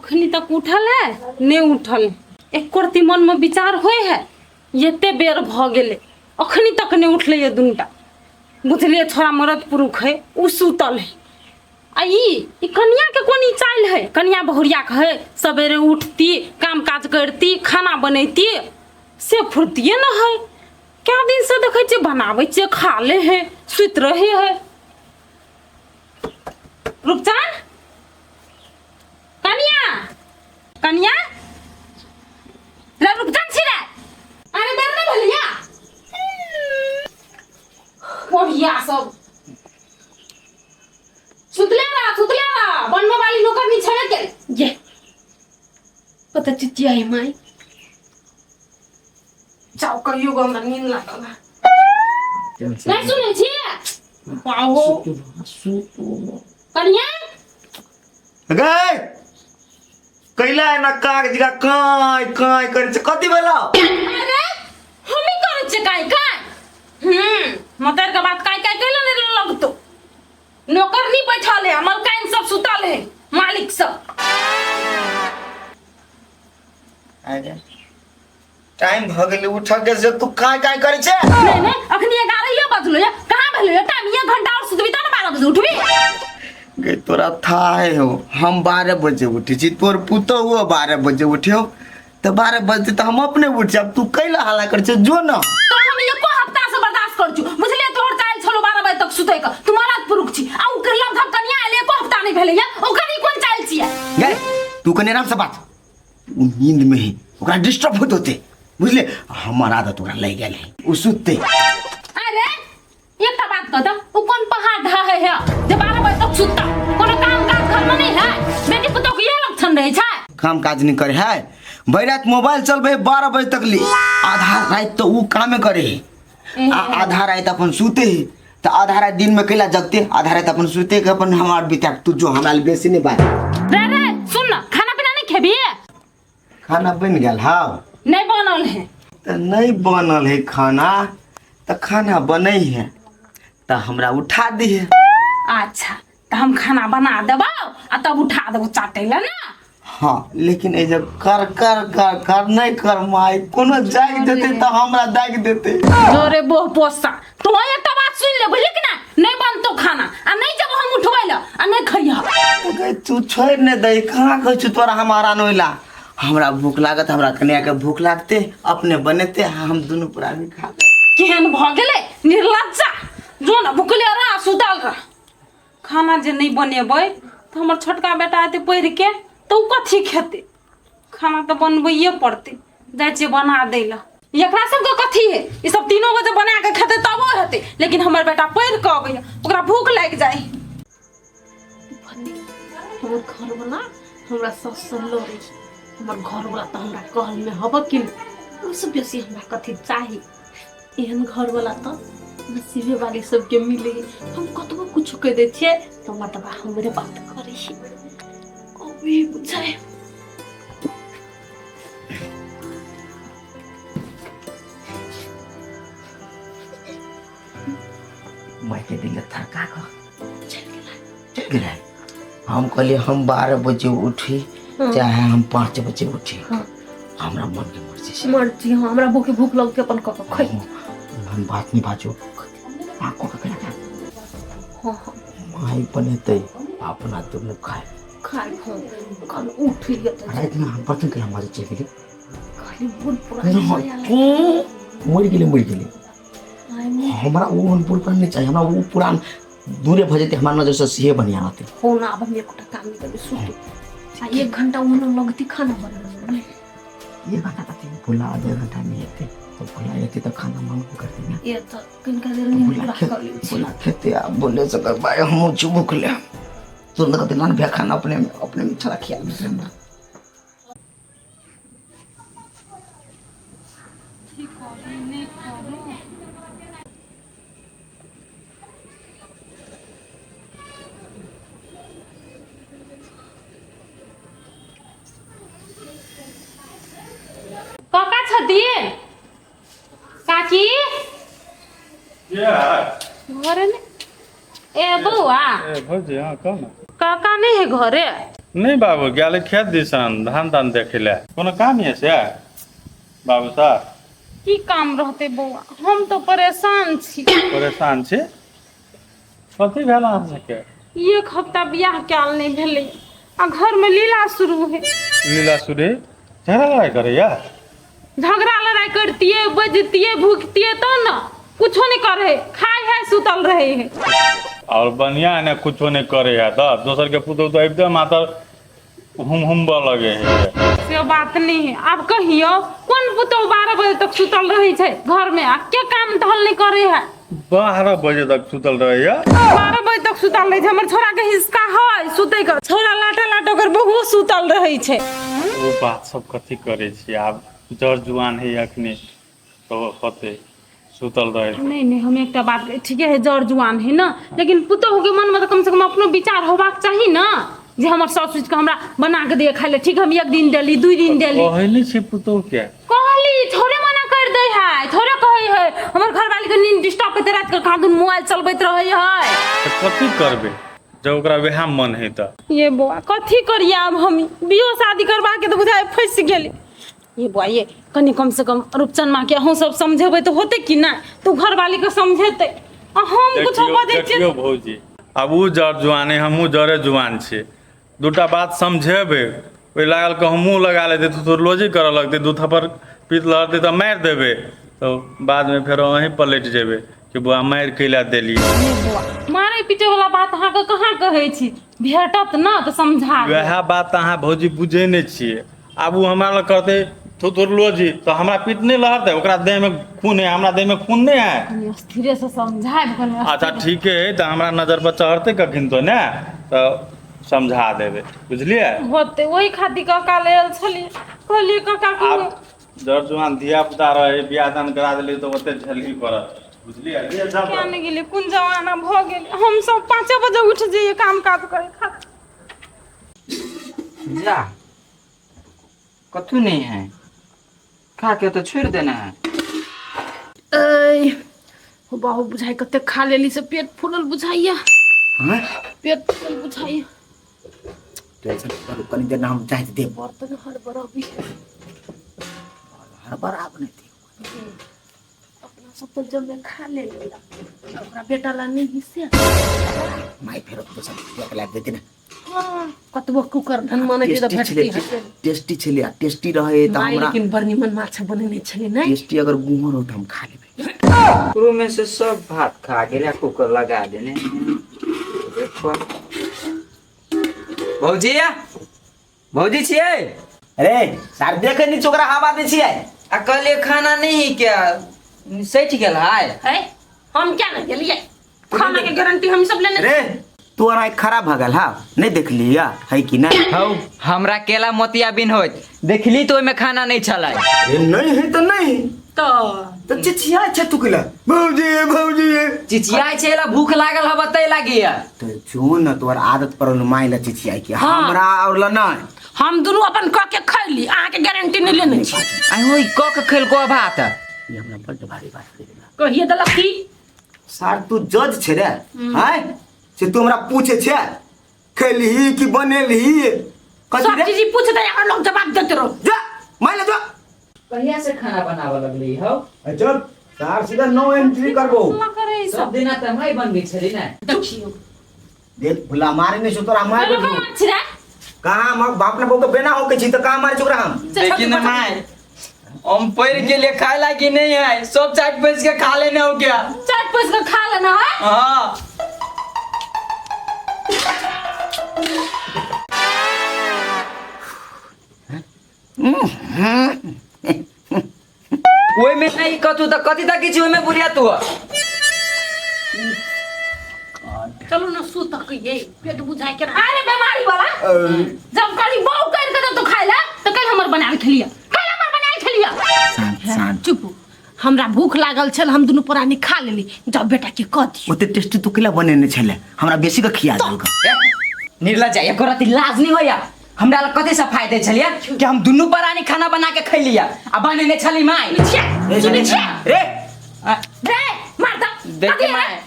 अखनी तक उठल है नहि उठल एको रत्ती मनमे विचार होइ है एते बेर भऽ गेलै अखनी तक नहि उठलै ये दुनूटा बुझलियै छोड़ा मरद पुरुख है ओ सुतल है आ ई ई कनियाके कोन ई चालि है कनिया बहुरियाके है सवेरे उठती काम काज करती खाना बनैती से फुर्तिए न है कए दिनसँ देखै छियै बनाबै छियै खा ले है सुति रहै है रुपचन कनिया कनिया रे रुपचन छी रे अरे बेर नहि भेलैया कोढ़िया सब सुतले रह सुतले रह बनने वाली नौकरनी छेबे के ये कतऽ चिचियाइ माय जाओ कहियो गो हमरा नींद लागल है नहीं सुनै छियै पाहो कनिया गै कैला एना काग जका काँय काँय करै छै कथी भेलौ अरे हमी करै छियै काई काई मतर के बात काई काई कैला नहीं लगतो नौकरनी बैठल है मलकाइन सब सुतल है मालिक सब अरे टाइम भऽ गेलै उठऽ के से तू काँय काँय करै छै नहीं नहीं अखनी 11 बजलो या कहाँ भेलो या टाइम एक घंटा और सुतबी तब ना 12 बजे उठबी गे तोरा था है हो हम 12 बजे उठै छी तोर पुतहुओ 12 बजे उठ्यो तऽ 12 बजे तऽ हम अपने उठ जाब तू कैला हल्ला करै छै जो न तो हम एको हफ्ता से बर्दाश्त कर छु बुझलिए तोहर चाल छलो 12 बजे तक सुतै के तू मरद पुरुख छी आ ओकर लगभग कनिया आयल एको हफ्ता नहीं भेलै या ओकर ई कोन चाल छियै गे तू कने आराम से बात ओ नींद में ही ओकरा डिस्टर्ब होत होते बुझले हमर आदत ओकरा लागि गेल है ओ सुतते अरे एकटा बात कह त उ कोन पहाड़ ढाहे है जे 12 बजे तक सुतता कोनो काम काज घर में नहीं है बेटी पुतोह के इहे लक्षण रहै छै काम काज नहीं करे है भरि रात मोबाइल चलबे है 12 बजे तक ली आधा रात तो ऊ कामे करे है आ आधा रात अपन सुते है तो आधा रात दिन में कैला जगते आधा रात अपन सुते के अपन हमार बिता तू जो हमरा ले बेसी नहीं बात रे रे सुन ना खाना पीना नहीं खेबी खाना बन गेल हाँ नहीं बनल है तो नहीं बनल है खाना तो खाना बनै है तो हमरा उठा दी है अच्छा तो हम खाना बना देबो आ तब उठा देबो चाटे ला ना हाँ लेकिन ए जब कर कर कर कर नहीं कर माई कोनो जाग देते तो हमरा दाग देते अरे बोह पोसा तो एकटा बात सुन ले बुझली कि ना नहीं बनतो खाना आ नहीं जब हम उठबै ला आ नहीं खइह तो कहे, तू छोड़ ने दे कहाँ कहै छु तोरा हमारा नोइला हमरा भूख लागत हमरा कन्या के भूख लागते अपने बनेते हम दुनू प्राणी खा लेब। केहन भऽ गेलै निर्लज्जा जो ना भुखले रह सुतल रह खाना जे नहि बनेबै तऽ हमर छोटका बेटा एतै पढ़िके तऽ ओ कथी खेतै खाना तऽ बनबैए पड़तै जाइ छियै बना दै लए एकरा सबके कथी है ई सब तीनो बजे बना के खेतै तबो हेतै लेकिन हमर बेटा पढ़ि कऽ अबैया ओकरा भूख लागि जाइ हमर घरवला हमरा साससँ लड़ै छै हमर घरवला तऽ हमरा कहलमे हब कि नहि ओहिसँ बेसी हमरा कथी चाही एहन घरवला तऽ नसीबे वाली सबके मिले है हम कतबो कुछ कहि दै छियै तऽ मर्दबा हमरे बात करै है अभी बुझाय मायके दिल थरका कऽ चलि गेलै हम कहलियै हम 12 बजे उठी चाहे हम 5 बजे उठी हमरा मन के मर्जी से मर्जी हाँ हमरा भूखे भूख लगते अपन कऽ कऽ खै हम बात नहीं बाजू आको के करा हाँ हाँ माई बनेतै अपना दुनू खाए खाइ हाँ कल उठ जेतै राति में हम बर्तन केला माजे चलि गेली खाली बूढ़ पुरान तू मरि गेली मरि गेली हमरा ओ बूढ़ पुरान नहीं चाहिए हमरा ओ पुरान दूरे भऽ जेतै हमरा नजर से सेहे बढ़िया रहतै हो ना अब हम एकोटा काम नहीं करबे सुतू आ एक घंटा ओहनो लगती खाना बनावे में एक घंटा कथी भुला आधा घंटा में हेतै तऽ भुला हेतै तऽ खाना मांगबो करतै ने ये तो किनका देर नींद भुला पूरा खे कर लै छी भुला खेतै आ बोले से कर भाई हमहूँ छी भुखले तुरंत कहतै लान भैया खाना अपने में अपने में छड़ा खिया देतै हमरा काका छथिन काकी घरे ने ए बौआ ए भौजी हाँ कह ना काका नहीं है घरे नहि बाबू गेल खेत दिसन धान तान देखै लए कोनो काम यऽ से बाबू साहब की काम रहते बौआ हम तो परेशान छी परेशान छी कथी भेल अहाँ सबके एक हफ्ता बियाह कयल नहि भेलै आ घरमे लीला शुरू है लीला सुरे झगड़ा लड़ाइ करैया झगड़ा लड़ाई करतिए बजतिए भुकतिए तो न कुछो नहीं करे खाए है सुतल रहे है और बढ़िया है ने कुछो नहीं करे है तऽ दोसर के पुतोह तऽ अबिते मातर हुम हुम लगे है से बात नहीं है आब कहियो कोन पुतोह 12 बजे तक सुतल रहे छै घर में आ के काम टहल नहीं करे है 12 बजे तक सुतल रहैया 12 बजे तक सुतल रहे छै हमर छोरा के हिसका है सुतै के छोरा लाटा लाटा ओकर बहुओ सुतल रहे छै ओ बात सब कथी करै छी आब जर जुआन है अखनी तऽ होतै सुतल रहै नहीं नहीं हम एकटा बात ठीके है जर जुआन है ना लेकिन पुतोह के मन में तो कम से कम अपनो विचार होबाक चाही ना जे हमर सासु के हमरा बना के दिए खाइ ले ठीक हम एक दिन देली दू दिन देली कहै नहि छै पुतोह के कहली थोड़े मना कर दे है थोड़े कहै है हमर घरवाली के नींद डिस्टर्ब करते रात के कहाँ दिन मोबाइल चलबैत रहै है तऽ कथी करबै जब ओकरा वएह मन है तऽ ये बौआ कथी करिए आब हम बियो शादी करबा के तऽ बुझाइ फँसि गेली ये बौआ ये कनि कम से कम रूपचन माँ के अहूँ सब समझेबै तऽ होतै कि नहि तू घरवाली के समझेतै आ हम कुछो देखियौ बजै छियै देखियौ भौजी आब ओ जर जुआन है हमहूँ जरे जुआन छी दूटा बात समझेबै ओहि लागल के हमहूँ लगा लेतै तऽ तोर लोजी करऽ लगतै दू थप्पड़ पीत लहरतै तऽ मारि देबै तऽ बादमे फेरो अहीं पलटि जेबै कि बौआ मारि कैला देली ये बौआ मारै पीटै वाला बात अहाँके कहाँ कहै छी भेटत ना तऽ समझा देब। वएह बात अहाँ भौजी बुझै नहि छियै आब ओ हमरा लग कहतै तू तोर लोजी तऽ हमरा पीठ नहि लहरतै ओकरा देहमे खून है हमरा देहमे खून नहि है कनि स्थिरे से समझायब कनि अच्छा ठीके है तऽ हमरा नजर पर चढ़तै कखन तो ने तऽ समझा देबै बुझलियै होतै ओहि खातिर काका ले आयल छलियै कहलियै काका आब जर जुआन धिया पुता रहै बियाह दान करा देलियै तऽ ओते झेलही पड़त बुझलियै लिए जाउ किया नहि गेलियै कोन जमाना भऽ गेलै हमसभ 5 बजे उठि जइयै काम काज करै खातिर जा कथू नहीं है खा के तो छोड़ देना है ऐ बाबू बुझाइ कते खा लेली से पेट फूलल बुझाइया हाँ पेट फूलल बुझाइया टेंशन करू कनी देर हम चाहे दे बर्तन हड़बड़ाबी हड़बड़ाब नहीं दे अपना सब तो जमे खा ले लेला ओकरा बेटा ला नहीं हिस्से माई फेर दोसर के लाग देती ना हाँ कतबो कुकर धन माने के टेस्टी तऽ छलै भेटती है टेस्टी छलै आ टेस्टी रहे तऽ माय हमरा लेकिन बड़ निमन माछ बनेने छलै नहि टेस्टी अगर गुहर हो तऽ हम खा लेबै शुरू में से सब भात खा गेल कुकर लगा देने देखो भौजी भौजी छियै अरे सार देखे नी छोकरा हवा दै छियै आ कहलियै खाना नहीं है क्या सठि गेल है है हम क्या नहीं गेलियै खाना के गारंटी हम सब लेने अरे तोर आँखि खराब भऽ गेल हा नहीं देखली है कि नहीं हौ हमरा केला मोतिया बिन होइत देखली तो ओहिमे खाना नहीं छलै अरे नहीं है तो नहीं तो तो चिचिया छै तू केला भौजी भौजी चिचियाइ छै एला भूख लागल हब तै लागिया तो जो न तोर आदत पड़ल माय ला चिचिया की हाँ। हमरा और ला नहीं हम दुनू अपन क के खैली अहाँ के गारंटी नहीं लेने छी आइ होई क के खेलको भात ई हमरा बड्ड भारी बात कहि देला कहिए देलक की सार तू जज छे रे हाय से तू हमरा पूछे छे खेलही कि बनेलही कथी सब रे चीज पूछते और लोग जवाब देते रहो जा माय ला जा कहिया से खाना बनाबऽ लगली हौ चल सार सीधा नो एंट्री करबो हल्ला करे ई सब सब दिना तऽ माय बनबै छली ने देखियो देख भुला मारे नहीं छो तोरा मार चलो कहाँ छी रे कहाँ हम बाप ने बहु के बेना होके छी त कहाँ मारे छोकरा हम लेकिन माय हम पढ़ के लिए खाए लागी नहीं है सब चाट पैस के खा लेने हो गया चाट पैस के खा लेना है हाँ ओहिमे नहीं कथू तऽ कथी तक छी ओहिमे बुढ़िया तू चलू ना सुत के ये पेट बुझाय के अरे बीमारी वाला जब कली बहु कर के तो खाए ला तो कल हमर बनाल खेलिया कल हमर बनाल खेलिया शांत शांत चुप हमरा भूख लागल छल हम दुनू प्राणी खा लेली जब बेटा के कह दियो ओते टेस्टी तू केला बनेने छले हमरा बेसी के खिया देलक निर्लज एको रति लाज नहीं होया हमरा लग कथी से फायदे छलिया कि हम दुनू प्राणी खाना बना के खैलिया आ बनेने छली माय सुनै छियै रे रे मार दा देख कथी है? माय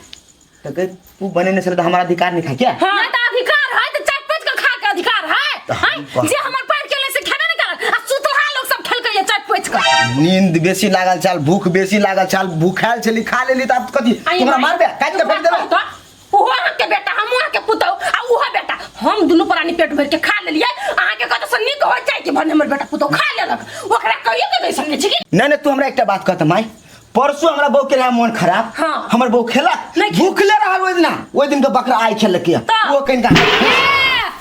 त के तू बनेने छले त हमरा अधिकार नहीं खा क्या हाँ। नहीं तो अधिकार है तो चाट पैस के खा के अधिकार है हैं जे हमर पैर केले से खेबे नहीं करल आ सुतलहा लोग सब खेलकै ये चाट पोछ के नींद बेसी लागल छल, भूख बेसी लागल छल, भूखायल छली, खा लेली तऽ आब कथी तोरा मारबे काटि के फेंक देबे। ओहो अहाँके बेटा, हमहूँ अहाँके पुतहु आ ओहो बेटा, हम दुनू प्राणी पेट भरि के खा लेलियै। अहाँके कतऽ से नीक होइ जाइ कि भने हमर बेटा पुतहु खा लेलक, ओकरा कहियो के दे सकै छी कि नहीं नहीं, तू हमरा एकटा बात कहत माई, परसू हमरा बहू के रहे मोन खराब। हाँ। हमर बहू खेलक नहीं खेलक। भूखले रहल ओहि दिना, ओहि दिन के बकरा आइ खेलक किया तऽ? वो कनिका ए,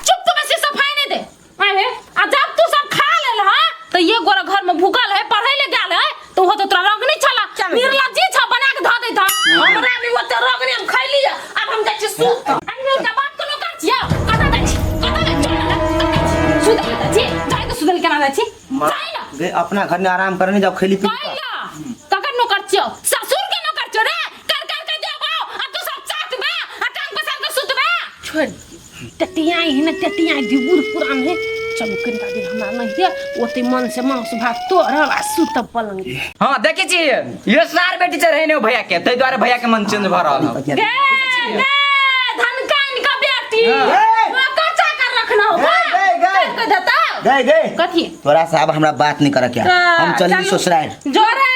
चुप, तू बेसी सफाई नहीं दे। अरे आ जब तू सब खा लेल हा तो ये गोरा घर में भूखल है, पढ़े ले गेल है, तो वो तो तोरा रंग नहीं छला, निर्लज्जी छ बना के धऽ दैत हा। हमरा भी ओते रंग नहीं, हम खैली आब हम जाइ छी सूत। अरे एकटा बात कोनो काज छियै, कतऽ जाइ छी, कतऽ जाइ छी, कतऽ जाइ छी, सुतल जाइ छी, जाइ तऽ सुतल केना जाइ छी, जाइ ना। गे अपना घर में आराम करने जाओ, खेली पी कैला ककर नौकर छियौ, ससुर के नौकर छियौ रे, कर कर के देबौ आ तू सब चाटबे आ टांग पसार के सुतबे। छोड़ टेटिया ही न टेटिया दी बूढ़ पुरान है। चलू कनिका दिन हमरा नहीं दे ओते मन से मांस भात तोड़ब आ सुतब पलंग। हाँ देखै छी यो सार बेटी चढ़ेने हो भैया के, ताहि दुआरे भैया के मन चेंज भऽ रहल हौ। गे गे धनकाइन का बेटी ए! नौकर चाकर रखना हो गे, गे, गे। कर के देता गए गए कथी तोरा साहब हमरा बात नहीं करे क्या, हम चलली ससुराल। जोरे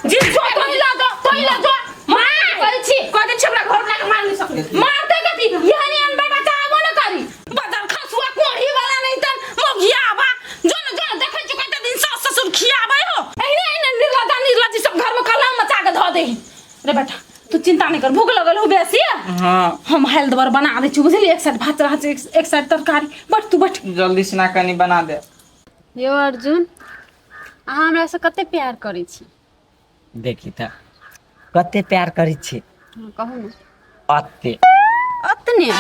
जी जो तोइला जो तोइला जो मार कहै छी कह दे हमरा घर लाके मार नहीं सकले, मारते कथी यहनी अन बेटा चाहबो न करी बदल खसुआ कोढ़ी वाला नहीं तन मोगियाबा जो न जो न देखै छी कते दिन सास ससुर खियाबै हो, एहने एहने निर्लज्जा निर्लज्जी सब घर में कलह मचा के धऽ दे। रे बेटा तू चिंता नहीं कर, भूख लगल हो बेसी। हाँ हम हाल दबर बना दै छी बुझली, एक साइड भात रहा छै, एक साइड तरकारी, बट तू बट जल्दी से ना कनी बना दे। यौ अर्जुन, अहाँ हमरा से कते प्यार करै छी? देखी तऽ कते प्यार करै छी। हाँ, कहू ने। अत्ते। अतने?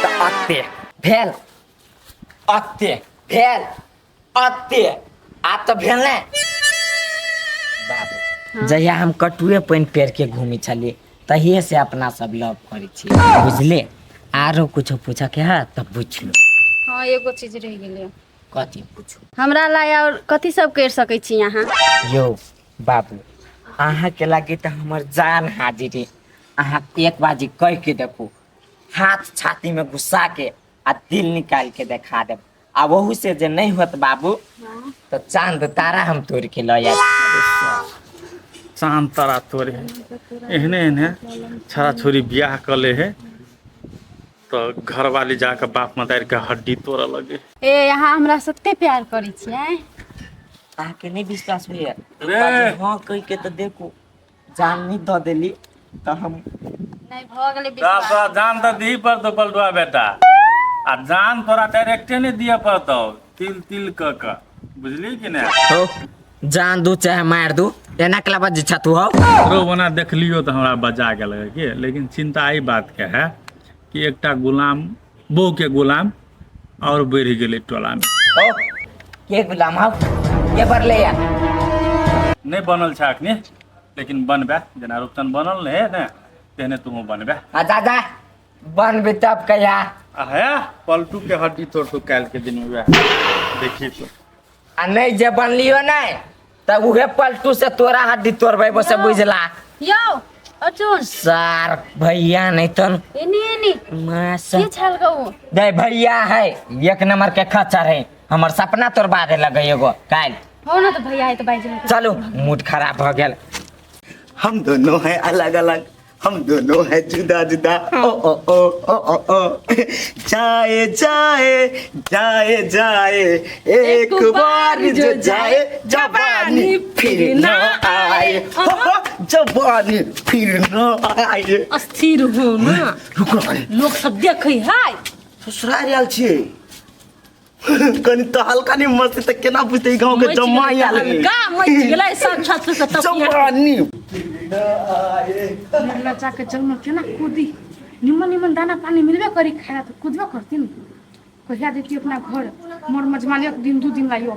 तऽ अत्ते भेल, अत्ते भेल, अत्ते आब तऽ भेल ने बाबू। जहिया हम कटुए पानि पेर के घूमै छलियै तहिए से अपना सब लव करै छी बुझले। आरो कुछो पूछऽ के है तऽ पूछ लो। हाँ एगो चीज रहि गेलै। कथी पूछू? हमरा ला और कथी सब कर सकै छी अहाँ? यौ बाबू अहाँके लागी तऽ हमर जान हाजिर है। अहाँ एक बाजी कह के देखू, हाथ छाती में घुसा के आ दिल निकाल के देखा देब, आ वहू से जे नहीं होत बाबू तो चांद तारा हम तोड़ के लऽ आयब। चांद तारा तोड़े है, एहने एहने छड़ा छोरी बियाह कऽ ले है तऽ घरवाली जाके बाप मतारि के हड्डी तोड़ऽ लगे। ए अहाँ हमरा सत्ते प्यार करै छियै? अहाँके नहीं विश्वास होइए? रे। हाँ कह के तऽ देखू, जान नहीं दऽ देली तऽ हम नहीं भऽ गेलै विश्वास। तोरा जान तऽ दिही पड़तौ पलटुआ बेटा, आ जान तोरा डायरेक्टे नहीं दिअ पड़तौ, तिल तिल कऽ कऽ, बुझली कि नहि? हो जान दू चाहे मार दू, एना केला बजै छह तू हौ? रो ओना देखलियो तऽ हमरा बजा गेल कि, लेकिन चिंता एहि बात के है कि एकटा गुलाम बहू के गुलाम और बढ़ि गेलै टोला में। ओ के गुलाम हौ? के बढ़ले या? नहीं बनल छै अखनी, लेकिन बनबे, जेना रूपचंद बनल नहीं है ने तेहने तुहू बनबे। आ जा जा बनबे तब कहिया। आ हे पलटू के हड्डी तोड़तौ काल्हि के दिन में, वएह देखी तो। आ नहीं जे बनलियो नहीं तऽ उहे पलटू से तोरा हड्डी तोड़बै बस बुझला। यौ अर्जुन सार भैया नहीं तन एनी एनी मासा के छल गौ? दे भैया है एक नंबर के खच्चर है, हमर सपना तोड़बा दे लगे एगो काल्हि। हो ना तो भैया है तो बाई जी। चलू मूड खराब भऽ गेल। हम दोनों हैं अलग अलग, हम दोनों हैं जुदा जुदा, ओ ओ ओ ओ ओ ओ, जाए जाए जाए जाए एक बार जो जाए जवानी फिर न आए, हो, हो, जवानी फिर न आए। अस्थिर हो ना, रुको कनी। लोग सब देखै है। ससुराल आयल छियै कनी तऽ हल्का नहीं मस्ती तऽ केना बुझतै ई गाँव के जमाई आयल है। हल्का मचि गेलै सब छत से तकिया। जवानी निर्लज्जा के जन्म केना कूदी, निमन निमन दाना पानी मिलबे करी खाए तो कूदबे करती न। कहिया देती अपना घर मोर मजमानी एक दिन दू दिन लाइयो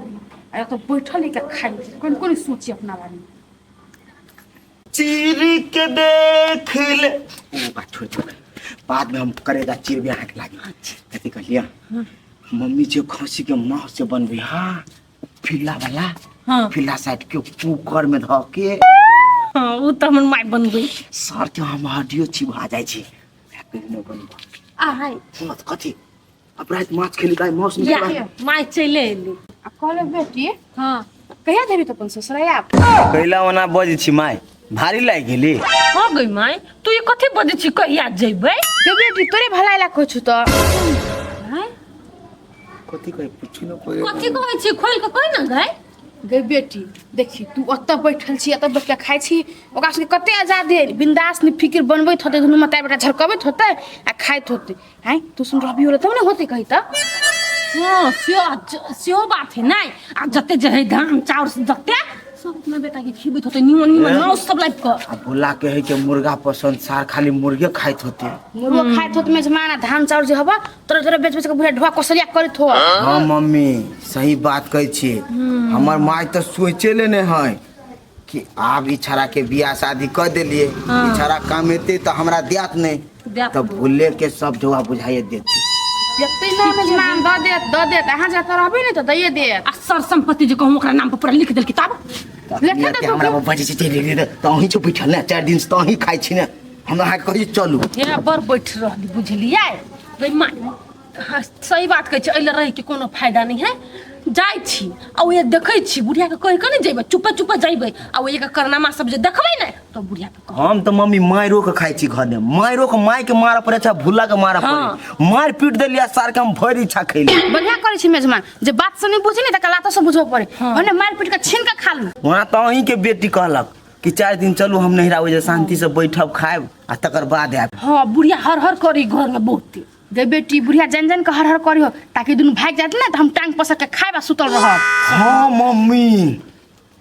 आ तो बैठल ही के खाई, कोन कोन सोची अपना बारे में। चीर के देख ले ओ बात छोड़ दो, बाद में हम करेगा चीर भी अहाँके लागी। कथी कहलियै? मम्मी जे खसी के मांस से बनबै, हाँ फिल्ला वाला, हाँ। फिल्ला साइड के कुकर में धऽ के। हाँ ओ तऽ हमर माय बनबै। सर के हम हड्डियो चिबा जाइ छी। कहिनो बनबो। आहाय। मत कथी? अब राति माछ खेली दाइ माछ या निकल माय चले एली। आ कहले बेटी, हाँ। कहिया देबी तो अपन ससुराल? कैला ओना बजै छी माय, भारी लागि गेली। हो गई माय, तू ये कथी बजै छी, कहिया जेबै? गे बेटी, तोरे भलाई ला कहै छु तऽ। आँय? कथी कहै पूछू न कोइ। कथी कहै छी, खोलि कऽ कहि न गै। गे बेटी देखी, तू ओतऽ बैठल छी, एतऽ बैठ के खाइ छी, ओकरा सबके कते आजादी है, बिंदास नि फिकिर बनबैत होतै, दुनू मताई बेटा झरकबैत होतै आ खाइत होतै। आँय, तू सुन रहबी होले तब ने होतै कही तऽ। हाँ, सेहो सेहो बात है नै। आ जते जे है धान चाउर जते सब अपना बेटा के खिबैत होतै, निमन निमन माउस सब लाबि कऽ। आ भोला के है के मुर्गा पसंद, सार खाली मुर्गे खाइत होते। मुर्गो खाइत होत मेजमान, आ धान चाउर जे हबा तोरे तोरे बेच बेच के बुढ़िया ढोआ कोसलिया करैत हो। हाँ मम्मी, सही बात कहै छी। हमर माय तऽ सोचे लेने है कि आब ई छड़ा के बियाह शादी कर देलिए, ई छड़ा कमेते तऽ हमरा देत नहीं, देत। तऽ भूले के सब जवाब बुझाइए देते। देतै ना मेजमान, दऽ देत, दऽ देत, अहाँ जाता रहबै ने तऽ दैए देत। आ सर संपत्ति जे कहूँ ओकरा नाम पर पूरा लिख देलकी तब? तऽ लेखे देतौ। हमरा बजै छै चलि गेलै तऽ अहीं छौ बैठल ने, 4 दिन से तऽ अहीं खाइ छी ने, हम अहाँके कहै छी चलू। हे बड़ बैठ रहली बुझलियै गै माय। हाँ, सही बात कहै छी, एहि लए रहैके कोनो फायदा नहि है। जाइ छी आ ओहे देखै छी बुढ़ियाके, कहि कऽ नहि जेबै, चुपे चुपे जइबै आ ओहे के करनामा सब जे देखबै ने तऽ बुढ़ियाके कहबै। हम तऽ मम्मी मारियो के खाइ छी घर में, मारियो के माय के मारऽ पड़ै छै, भुल्ला के मारऽ पड़ै, मारि पीट देलियै सार के, हम भरि इच्छा खैली। बढ़िया करै छी मेजमान, जे बात से नहीं बुझी ने तकर लातो से बुझबऽ पड़े, भने मारि पीट के छीन के खा लू। वहाँ तऽ अहीं के बेटी कहलक कि 4 दिन चलू हम नहिरा, ओहि जे शांति से बैठब खायब आ तकर बाद आयब। हाँ, बुढ़िया हर हर करी घर में बहुते। गे बेटी, बुढ़िया जान जान के हर हर करी हो ताकि दुनू भागि जात ने तऽ हम टांग पसर के खायब आ सुतल रहब। हाँ मम्मी,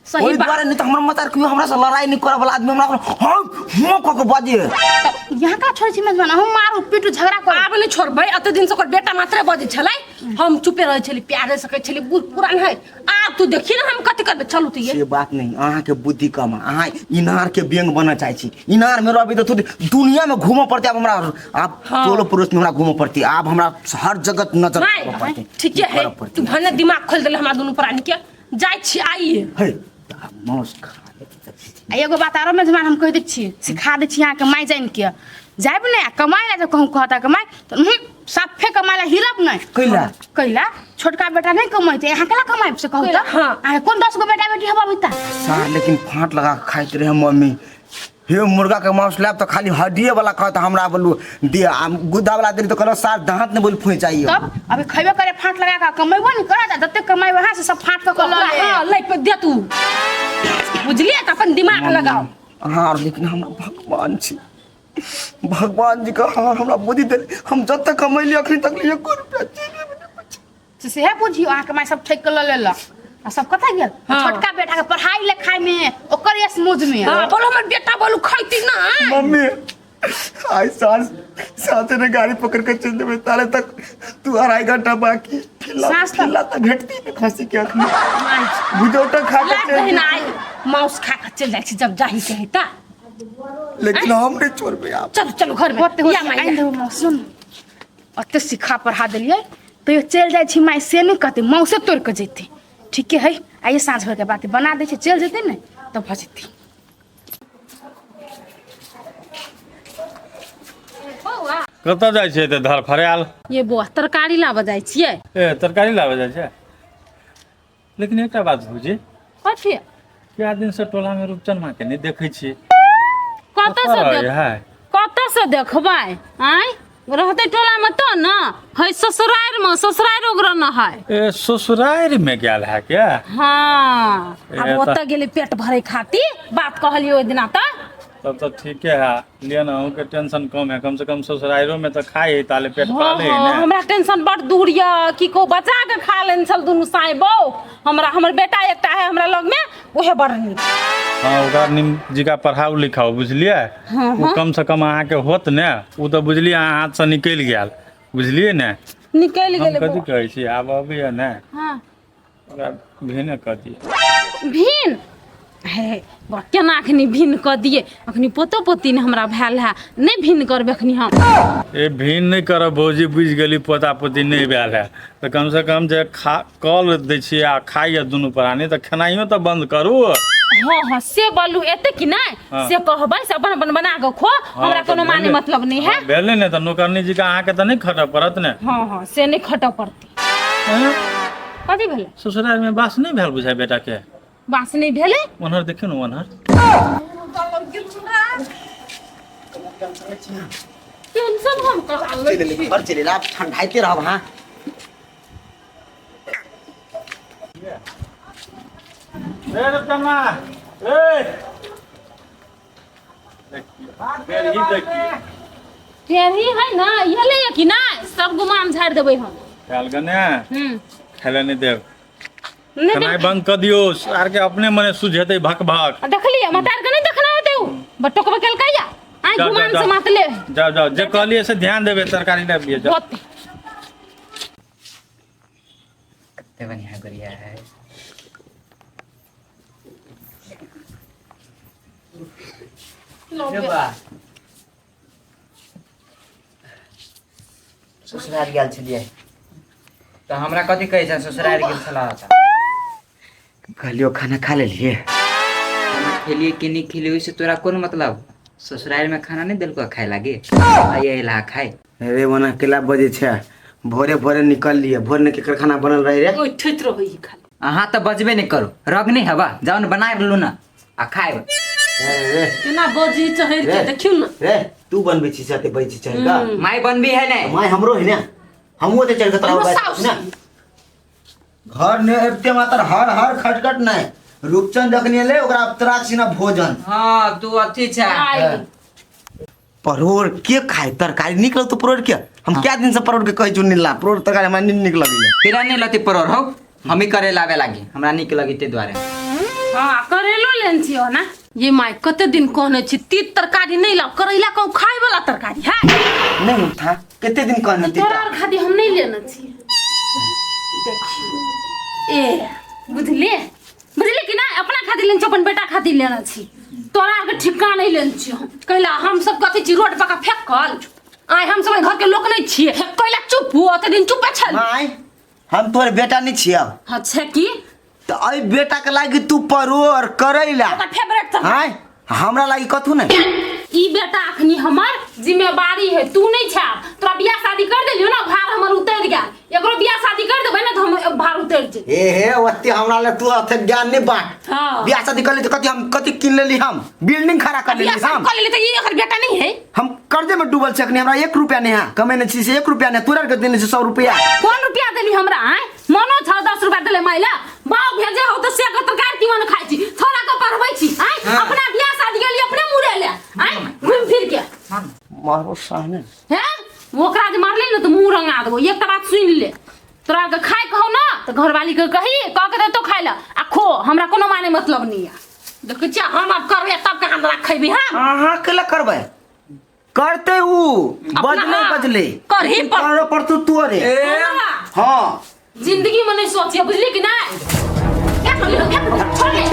सही ओहि बात। दुआरे नहीं तऽ हमर मतार कहियो हमरा से लड़ाई नहीं करऽ वाला आदमी हमरा हम हम कऽ के बजे। तऽ यहाँ का छोड़ै छी मेजमान, हम मारू पीटू झगड़ा करू। आब नहि छोड़बै, एते दिन से ओकर बेटा मात्रे बजै छलै, हम चुपे रहै छली, प्यारे से कहै छली बूढ़ पुरान है। आब तू देखी ने हम कथी करबै, चलू तऽ ये। से बात नहीं, अहाँ के बुद्धि कम है, अहाँ इनार के बेंग बनऽ चाहै छी, इनार में रहबै तऽ थोड़े दुनिया में घूमऽ पड़तै। आब हमरा आब टोलो पड़ोस में हमरा घूमऽ पड़तै, आब हमरा हर जगह नजर माय करऽ पड़तै। ठीके है, करऽ पड़तै। तू भने दिमाग खोलि देले हमरा दुनू प्राणी के। जाइ छी आइए। हे आब माउस खा लेतै। आ एगो बात आरो मेजमान हम कहि दै छी, सिखा दै छी अहाँके माय जानि के जायब ने आ कमाय ला, जे कहूँ कहता कमाय तऽ उहुं, साफे कमाय ला हिलब नहि। कैला? कैला छोटका बेटा नहि कमैते, अहाँ केला कमायब से कहू तऽ? हाँ। अहाँके कोन 10 गो बेटा बेटी हब अभी तक? सार लेकिन फाँट लगा के खाइत रहे मम्मी। हे मुर्गा के मांस लाब तऽ खाली हड्डिए वाला कहत हमरा, बोलू दे, आ गुद्दा वाला देली तऽ कहलक सार दाँत ने बोल फूँचि जाइए। तब अभी खैबे करे फाँट लगा के, कमेबो नहि करत आ जते कमाइब अहाँ से सब फाँट कऽ के लऽ लेब। हाँ, लै पे दे तू, बुझलियै तऽ अपन दिमाग लगाओ। अहाँ आर लेकिन हमरा भगवान छी, भगवान जी के अहाँ हमरा बुद्धि देली, हम जते कमैली अखनी तक एको रुपया जेबे में नहि बचल। से सेहे बुझियौ अहाँके माय सब ठकि कऽ लऽ लेलक आ सब कतऽ गेल? हाँ। छोटका बेटा के पढ़ाई लिखाई में ओकर यश मौज में। हाँ, बोलो हमर बेटा बोलू खैती ना। मम्मी आई साँझ साँझ ने गाड़ी पकड़ के चल जेबै, ताले तक तू 2.5 घंटा बाकी फिल्ला। साँझ तक? फिल्ला तऽ भेटती ने खसी के अखनी भुजौटा खा के लाग चलि दही ना, आई माउस खा के चलि जाइ छी जब जाही के हेता। जेबै। लेकिन हम नहीं छोड़बै आप। चलू चलू घर में। होते होते या माय, आनि या। देबौ मौस। सुन, ओते सिखा पढ़ा देलियै तैयो चलि जाइ छी माय से नहि कहतै, मौसे तोड़ि कऽ जेतै। ठीके है, आइए साँझ भरके बात बना दै छै, चलि जेतै ने तऽ भऽ जेतै। कतऽ जाइ छियै तऽ धरफड़ायल? ये बौआ, तरकारी लाबऽ जाइ छियै। ए तरकारी लाबऽ जाइ छै? लेकिन एकटा बात भौजी। कथी? कए दिनसँ टोलामे रूपचन माँके नहि देखै छियै। कतऽ से कतऽ देख है? कतऽ से देखबै? आँय, रहतै टोलामे तऽ ने है, ससुरारिमे, ससुरारि ओकरा न है। ए ससुरारिमे गेल है क्या? हाँ। ए, आब तऽ- ओतऽ गेलै पेट भरै खातिर, बात कहलियै ओहि दिना तऽ। तब तऽ ठीके है, लिअ ने, अहूँके टेंशन कम है, कम से कम ससुरारियोमे तऽ खाइ है ताले पेट हाँ पाले है। हाँ ने हमरा टेंशन बड़ दूर यऽ, की कहू, बचा के खा लेने छल दुनू साँय बौ हमरा। हमर बेटा एकटा है हमरा लगमे, उहे बड़ नीक। हाँ, ओकरा निम जिका पढ़ाउ लिखाउ, बुझलियै? ओ कम से कम अहाँके होत ने, ओ तऽ बुझलियै अहाँ हाथसँ निकलि गेल, बुझलियै ने? निकलि हम गेलै कथी बौआ। कहै छी, आब अबैया ने, हाँ। ओकरा भिने कऽ दिअ। भिन हे बा, केना अखनी भिन्न कऽ दियै? अखनी पोतो पोती ने हमरा भेल है, नहि भिन्न करबै अखनी हम। ए भिन्न नहि करब भौजी, बुझि गेली पोता पोती नहि भेल है तऽ कम से कम जे खा कल दै छियै आ खाइए दुनू प्राणी तऽ खेनाइयो तऽ बन्द करू। हाँ हाँ से बोलू एते कि नहीं हाँ। से कहबै से अपन अपन बना के खो हमरा हाँ, कोनो तऽ माने भेलै। मतलब नहीं है हाँ, भेलै ने तऽ नौकरनी जी के अहाँके तऽ नहि खटऽ पड़त ने हाँ हाँ से नहीं खटऽ पड़तै हैं? कथी भेलै ससुराल में बास नहि भेल बुझाय बेटा के बास नहीं भेलै ओनहर देखियौ ने ओनहर टेंशन हम करा लै चलि एलै, घर चलि एलै, आब ठंडाइते रहब अहाँ ए रतनमा ए देखिए देखिए टेढ़ी है ना ये ले कि नहीं सब गुमाम झाड़ि देबै हम खायल गने हम्म खाय नहि देब नहीं खेनाइ बंद कऽ दियौ आर के अपने मने सुझेतै भक भक देखलियै मतार के नहीं देखना होते उ बटोकबा केलकै या आइ जाओ, गुमान जाओ, से मातले जाओ जाओ जे कहलियै से ध्यान देबै तरकारी लाबि लिअ जाओ होते कते बढ़िया गुड़िया है रे बा, ससुराल गेल छलियै तऽ हमरा कथी कहै छै ससुराल गेल छलह तऽ कहलियो खाना खा लेलियै खाना खेलिए कि नहि खेलिए ओहिसँ तोरा कोन मतलब ससुराल में खाना नहीं देलको खाए लागे आइए अइला खाए अरे ओना केला बजै छै भोरे भोरे निकल लिए भोर ने केकर खाना बनल रहे रे उठैत रहै खाली अहाँ तऽ बजबे नहि करू रग नहि हवा जाउ ने बना लू ना आ खाएब रे केना बजी चढ़ि के रे। देखियौ ने रे तू बनबै छी साथे बजै छी चढ़ि कऽ माय बनबी है नहीं माय हमरो है ने हमहूँ ओते चढ़ि कऽ तोरा हमरो बैठ साउस ने घर ने अबिते मात्र हर हर खटखट नहि रूपचंद जखनी एलै ओकरा तराक सिना भोजन हाँ तू अथी छै आइ परोड़ के खाए तरकारी निक लगतो परोड़ के हम क्या दिन से परोड़ के कहै छु निला परोड़ तरकारी हमरा नीक नीक लगैया तेरा नहीं लती परोर हो हम ही करे लावे लागी हमरा नीक लगी ते दुआरे हाँ करेलो लेन छियो ना ये माय कते दिन कहने छी तीत तरकारी नहीं लाओ करैला कहूँ खाए वाला तरकारी है नहीं उठा कते दिन कहने तोरा और खातिर हम नहीं लेने छी देखी ए बुझलिए बुझलिए कि ना अपना खातिर लेने छी अपन बेटा खातिर लेने छी तोरा आरके ठिका नहीं लेने छी हम कैला हम सब कथी छी रोड पर का फेकल आइ हम सब घर के लोक नहीं छिए कैला चुप हो ओते दिन चुपे छल माय हम तोहर बेटा नहीं छियौ अच्छा की तऽ एहि बेटा के लागी तू परोड़ करैला ओकर फेवरेट तरकारी आँय हमरा लागी कथू नहीं ई बेटा अखनी हमर जिम्मेवारी है तू नहीं छा तोरा बियाह शादी कर देलियो ना भार हमर उतर गेल एकरो बियाह शादी कर देबै ना तो हम भार उतर जे ए हे ओते हमरा ले तू ओते ज्ञान नहीं बांट हाँ। बियाह शादी कर ली तो कथी हम कथी किन लेली हम बिल्डिंग खड़ा कर बियाह लेली शादी हम कर लेली तो ई एकर बेटा नहीं है हम कर्जे में डूबल छी अखनी हमरा एक रुपया नहीं है कमेने छी से एक रुपया नहीं तोरा के देने छी 100 रुपया कौन रुपया देली हमरा आय मनो छ 10 रुपया देले माइला बाप भेजे हो तो से के तरकारी तीमन खाइ छी थोड़ा के पढ़बै छी आय अपना बियाह शादी गेली अपने मुड़े ले आय घूम फिर के मारो साहने हैं ओकरा जे मारले ने तो मुंह रंगा देबो एक बात सुन ले तोरा के खाय कहौ ना तो घरवाली के कही कह के देतो खाय ला आ खो हमरा कोनो माने मतलब नहीं है देखै छियै हम आब करबै तब कहाँ तोरा खैबी हाँ अहाँ केला करबै करते ऊ बजले हाँ, बजले करही पर- करे पड़तौ तोरे हाँ जिंदगी में नहीं सोचिए बुझली कि नहीं क्या कर ली छोड़ ले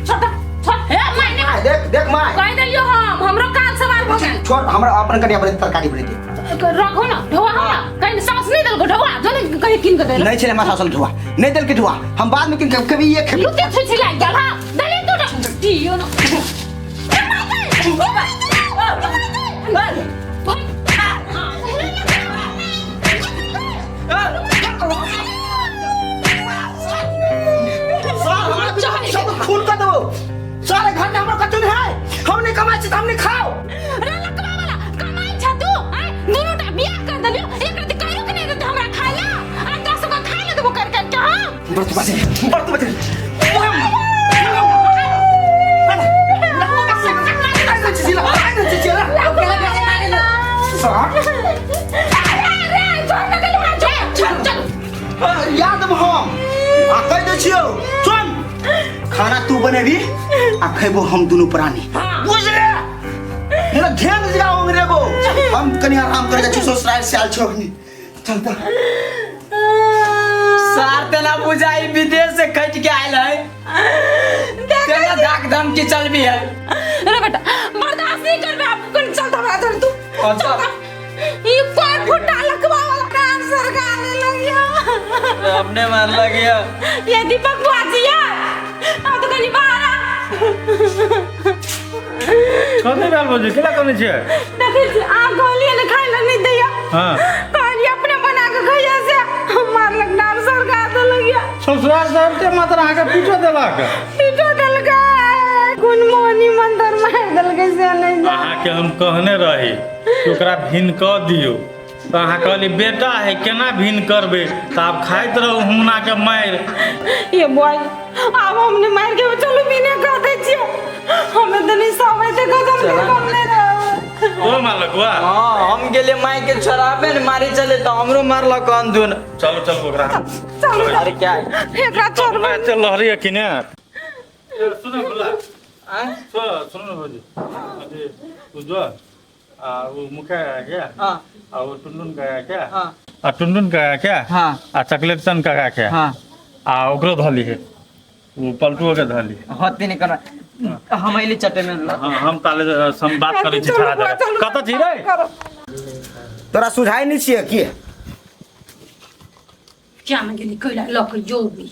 छोड़ दे, छोड़ हे मायने देख देख माय कह देलियो हम हमरो काल सवाल भऽ गेल छोड़ हमरा अपन कनिया बने तरकारी बनेते रखो ना ढोआ हो ना कहीं सास नहीं देलको ढोआ जो नहीं कहीं किन के देलको नहीं छले हमरा सासल ढुआ नहीं देलके ढुआ हम बाद में किन के कभी ये खेबी लुते छुछि लागि गेल हाँ देली तू दियो ना ए, माय गई! ए, माय गई! ए, माय गई! सब खून कर देबो सारे घर में हमरा कतौ नहीं है हम नहीं कमाई छी त हम नहीं खाओ रे लकवा वाला कमाई छ तू आय दुनू टा बियाह कर देलियो एक रात कहियो के नहीं देते हमरा खाय ला आ 10 गो खाय ले देबो कर कर के हां बर्तु बचे बर्तु बचे अरे छोड़ ना गेली हां छोड़ चल याद हम आ कह दै छियौ सुन खाना तू बनेबी आ खेबो हम दुनू प्राणी बुझले मेरा ध्यान लगाओ रेबो हम कनी आराम करे छी ससुराल से आयल छो अखनी चलता सार तेना बुझाई विदेश से कट के आयल है तेना धाक धमकी चलबी है अरे बेटा बर्दाश्त नहीं करबे आप कौन चल दबा चल तू अच्छा। चल ई कोई फुटा लकवा वाला काम सरकार ने लगिया अपने मारलक ये। ये दीपक बुआ जी ये आ तो कनी बाहर आ। कथी भेल भौजी, केला कनै छियै? देखै छी आ कहलियै ने खाय लए नहि दैया। हाँ। कहलियै अपने बना के खैया से मारलक, नार सरका देलक ये। ससुराल साहब के मात्र अहाँके पीटो देलक? पीटो देलकै, कोन मोहनी मंत्र मारि देलकै से नहि जान। अहाँके हम कहने रही कि ओकरा भिन्न कऽ दियौ, तऽ अहाँ कहली बेटा है केना भिन्न करबै, तऽ आब खाइत रहू हुमना के मारि। ये बॉय आब हमने मार के चलू बिने कह दै छियै, हमें तऽ नहीं समय ते कसम के कम नहीं रहो। ओ मारलक वा? हाँ, हम गेलियै माय के छोड़ाबे ने मारे चले तऽ हमरो मारलक अंधुन। चलू चलू ओकरा चलू। अरे क्या है? एकरा छोड़बै। चल लहरी है कि ने? सुनो बोला। आँय? सुनो न भौजी, अथी तू जो आ वो मुखिया का क्या? हाँ। आ वो टुनटुन का क्या? हाँ। आ टुनटुन का क्या? हाँ। आ चॉकलेट सन का क्या? हाँ। आ ओकरो धली है, वो पलटुओ के धली। होते नहीं करना, हम अइली चटे में। हाँ, हम ताले हम बात करै छी छड़ा दे। कतऽ छी रे? तोरा सुझाइ नहि छियै की? क्या में गेली कैला लऽ के जोगी।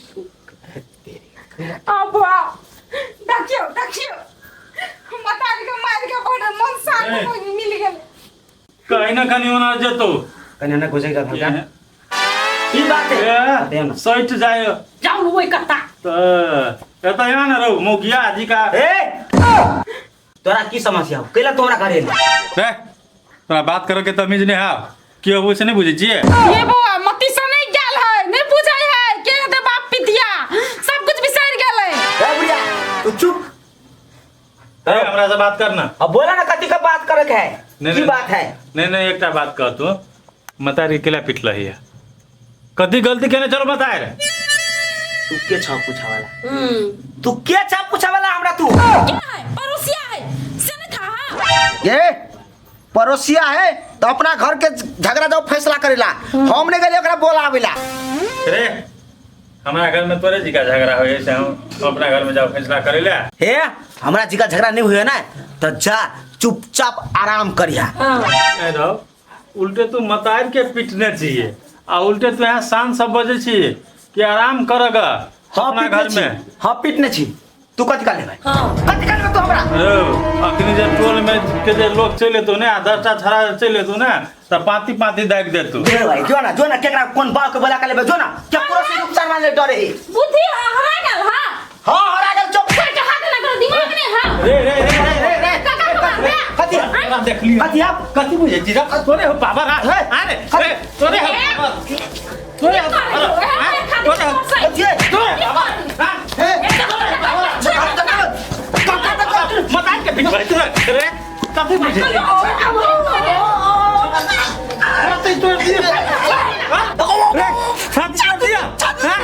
अब बुआ देखियौ देखियौ मतारी के मारि के बड़ मन शांत ए। हो मिल गेल। कहीं ना कहीं ओना जेतौ। कनी ना घुसै जा हल्का। की बात है? ए, सटि जाय। जाउ ने ओहि कत्ता। तऽ एतऽ यहाँ ने रहू मौगिया जी का। ए तोरा की समस्या हो? कैला तोरा घरे एली? रे तोरा बात करे के तमीज नहीं है की होबो से नहीं बुझै छियै? ये बौआ मती से नहीं गेल है, नहीं बुझै है के हेतै बाप पितिया, सब कुछ बिसरि गेलै। ए बुढ़िया तू चुप। ए, हमरा से बात करना। अब बोला ना कथी का बात करे के है? नहीं, की नहीं। बात है? नहीं नहीं एकटा बात कह तू, मतारी केला पिटलही है, कथी गलती केने चलो बताए रे। तू के छ पूछा वाला? तू के छ पूछा वाला हमरा तू? क्या है पड़ोसिया है से नहीं था। हाँ ये पड़ोसिया है तो अपना घर के झगड़ा जाओ फैसला करेला, हम नहीं गेलियै ओकरा बोलावेला। रे हमरा घर में तोरे जी का झगड़ा होय से हम अपना घर में जाओ फैसला करेला। हे हमरा जी का झगड़ा नहीं हुए ना तो जा चुपचाप आराम करिया। ए रहो, उल्टे तू मतार के पिटने चाहिए आ उल्टे तू यहाँ शान सब बजे छी कि आराम करगा हाँ अपना पिटने घर छी। में। हाँ पिटने छी। तू कथी कर लेबै? कथी कर लेबै तू हमरा? रौ, अखनी जे टोल में के जे लोग चलि एतौ ने आ 10टा छड़ा चलि एतौ ने तऽ पाँती पाँती दागि देतौ। जो भाई जो ना, जो ना केकरा कोन बाप के बोला के लेबै, जो ना केकरो से नुकसान मानले डरे है। बुद्धि हरा गेल। हाँ हाँ हरा गेल। चुप। कोई के हाथ ना करो, दिमाग नहीं। हाँ रे रे रे रे रे रे काका को मार दे। कथी? तोरा देखलियो। कथी आप? कथी बुझै छी? रख, तोरे हो बाबा रा। आ रे रे तोरे हो बाबा। तोरे हो बाबा। तोरे हो। कथी है? तोरे बाबा। हाँ? हे मतार के पिटबै तोरे रे, कथी बुझै छी? कथी तोड़ दिया? हाँ? रे, छाती तोड़ दिया? हाँ?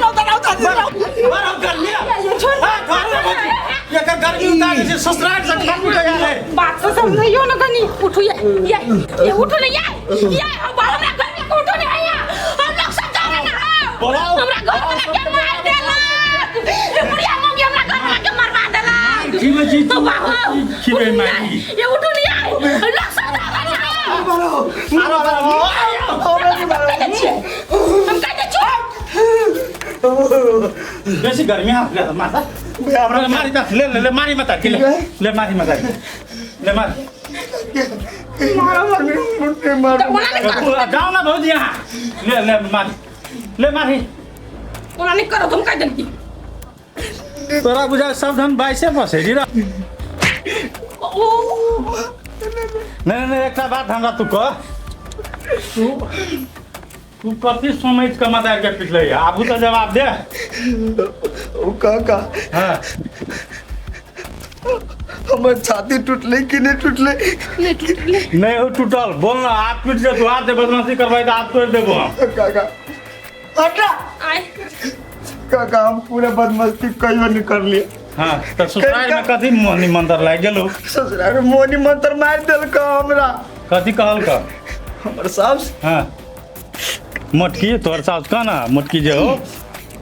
बड़ हम कर लिया। हाँ, घर में भौजी। एकर गर्मी उतारै छै, ससुराल से गर्मी लगा है। बात तो समझियो ना कनी। उठू ये ये ये उठू ना ये ये हम हमरा घर में उठू ना ये हम लोग सब जाओ ना। बोलाओ। हमरा घर में के मार देलक ये बुढ़िया मौगी, हमरा घर में के मरवा देलक। खिबै छी तो बाबू खिबै मारी। ये उठू ना ये हम लोग सब जाओ ना। हम कहते चुप। बेसी गर्मी हाथ ले माता हमरा मारी त ले ले ले मारी मत ले ले मारी मत ले मार। तो ओना नहीं करो, जाओ ना भौजी यहाँ ले ले मारी ले मारी। ओना नहीं करो तुम कह देलकी। तोरा बुझा सब धन बाइसे फसे जी रा। नहीं नहीं एकटा बात हमरा तू कह, तू तू कथी समझ के मदार के पिटलै आबू तो जवाब दे। ओ काका हाँ हमर छाती टूटले कि नहीं टूटले? नहीं हो टूटल, बोल ना आप टूट जे तू आज बदमाशी करबै त आप तोड़ देबो हम। काका हटा आय काका हम पूरा बदमस्ती कहियो नहीं कर लिए। हाँ त ससुराल में कथी मोहनी मंत्र लागि गेलौ? ससुराल में मोहनी मंत्र मार देलक हमरा। कथी कहलक? हमर सास। हाँ मोटकी तोहर सास कह ना मोटकी जे हो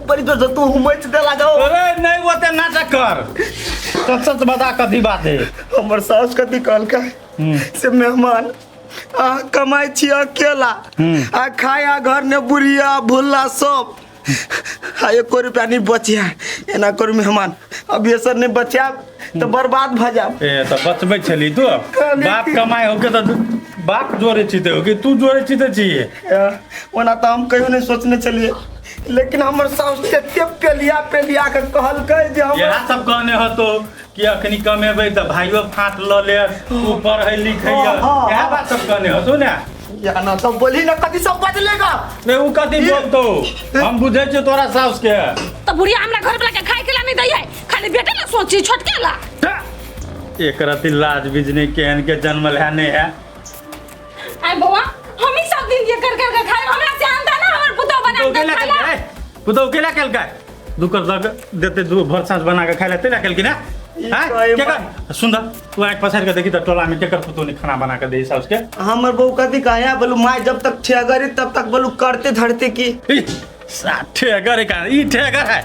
बड़ी जोर से तू हुमच देला जाओ। अरे नहीं ओते नाटक कर, सच सच बता कथी बात है? हमर सास कथी कहलक से मेहमान आ कमाई छी अकेला आ खाया घर ने बुढ़िया भुल्ला सब आ एको रुपया नहीं बचिया एना करू मेहमान अब ये सब नहीं बचाब तो बर्बाद भ जाब ए तऽ बचबै छली तू बाप कमाइ होके तऽ बाप जोड़े छी तऽ कि तू जोड़े छी तऽ छी ओना तऽ हम कहियो नहीं सोचने छलिए लेकिन हमर साउस एते पेलिया पेलिया के कहलकै जे हम इएह सब कहने हतो कि अखनी कमेबै तऽ भाइयो फाट लऽ ले ऊ पढ़ै लिखै हाँ, इएह बात सब कहने हतो ने या ना सब बोली ना कथी सब बदलेगा रे ऊ कथी बोलतो हम बुझै छियै तोरा साउस के तऽ बुढ़िया हमरा घर वाला के खाय के ला नहीं दै है खाली बेटे ला सोची छोटके ला एक रति लाज बिजनी केहन के जन्मल है नहीं है आइ बौआ हम ही सब दिन ये कर कर के खाए हमरा से आंदा ना हमर पुतोह बना पुतहु के केला खाला केलकै पुतहु केला केलकै दू कर दऽ देते दू भर साँझ बना के खाइ ले तेला केलकै ना आँय? कहे केकर सुन तऽ तू आँखि पसारि के देखी तऽ टोला में केकर पुतहु ने खाना बना के दे साउस के हमर बहू कथी कहे बोलू माय जब तक ठेगरी तब तक बोलू करते धरते की ई, सा ठेगर है का ई ठेगर है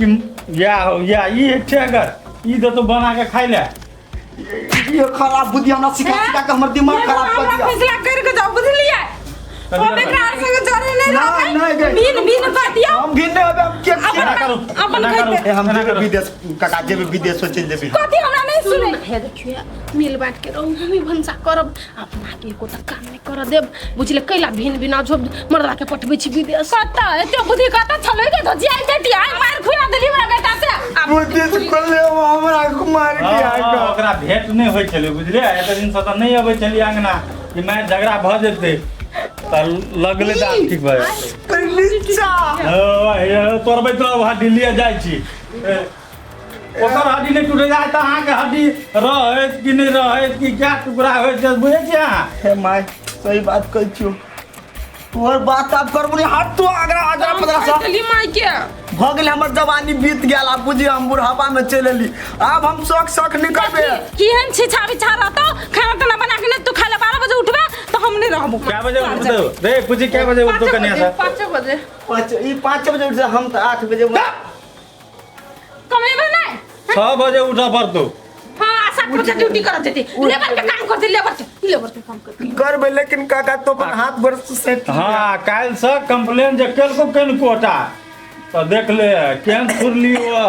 कि या हो या ई है ठेगर ई दे तो बना के खाइ ले ये खराब बुद्धि हमरा सिखा सिखा के हमर दिमाग खराब कर हमरा दिया फैसला कर के जाओ बुझलिए हम एकरा आर संगे जरे नहीं ना, रहबै नहीं गई। बिन बिन कर दियो हम भी नहीं होबे हम के अपन करू, अपन एना करू। खैते ए, हम एना जेबे करू। विदेश काका जेबे विदेश चलि जेबे कथी हमरा नहीं सुने हे देखिए मिल बाँट के रहू हम ही भनसा करब अपना के एको तऽ काम नहि करऽ देब बुझले कैला भिन बिना झोप मर्दा के पठबै छी विदेश कत्ता एते बुद्धि कत्ता छलै के धजिया बेटी आइ मार खुआ देली हमरा बेटा से आब बुद्धि से खोले हमरा मार के हाँ, आइ हाँ, ओकरा भेंट नहि होइ छलै बुझलियै एते दिनसँ तऽ नहि अबै छलियै अङ्गना कि मारि झगड़ा भऽ जेतै तऽ लगलै तऽ आब ठीक भऽ जेतै नीचा तोड़बै तो हड्डी लिए जाइ छी ए, ओकर हड्डी नहि टूटे जाय तऽ अहाँके हड्डी रहैत कि नहि रहैत कि क्या टुकड़ा होइत छै बुझै छियै अहाँ हे my सही बात कहै छियौ तोहर बात आब करबो नहीं हट तू आगरा आगरा पदरा सा देली माय के भऽ गेल हमर जवानी बीत गेल आब बुझी हम बुढ़ापा में चलि एली आब हम शौक शौक नहीं करबे केहन छिछा बिछा रहतो खाना ताना बना के नहीं तू खाए ला 12 बजे उठबे तो हम नहीं रहबो क्या बजे उठतौ रे पूछी क्या बजे उठतौ कनिया से 5 बजे 5 ई 5 बजे उठ जा हम तऽ 8 बजे कमेबे नहीं 6 बजे उठऽ पड़तौ हाँ 7 बजे ड्यूटी करत जेती लेबर के काम करती लेबर के काम करती करबे लेकिन काका तो अपन हाथ गोर से सेट हाँ काल्हिसँ कंप्लेन जे केलको केनकोटा तऽ देख ले केहन फुरली ओ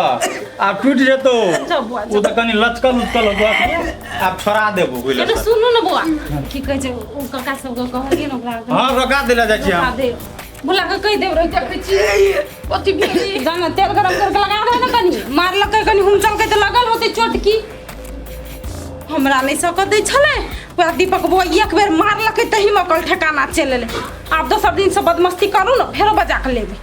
आब टूटि जेतौ ओ तऽ कनि लचकल उचकल होतौ आब छोड़ा देबो बुझल अरे सुनू ने बौआ की कहै छै ओ काका सबके कहलियै ने ओकरा हाँ रोका देला जाइ छी रोका हम दे बुला के कहि देब रह देखै छी अथी भेली जाना तेल गरम करके लगा दे ने कनि मारलकै कनि हुमचलकै तऽ लगल होतै चोट की हमरा नहि सकऽ दै छलै वएह दीपक बौआ एक बेर मारलकै तहीमे ओकर ठेकाना चलि एलै आब दोसर दिनसँ बदमस्ती करू ने फेरो बजा कऽ लेबै।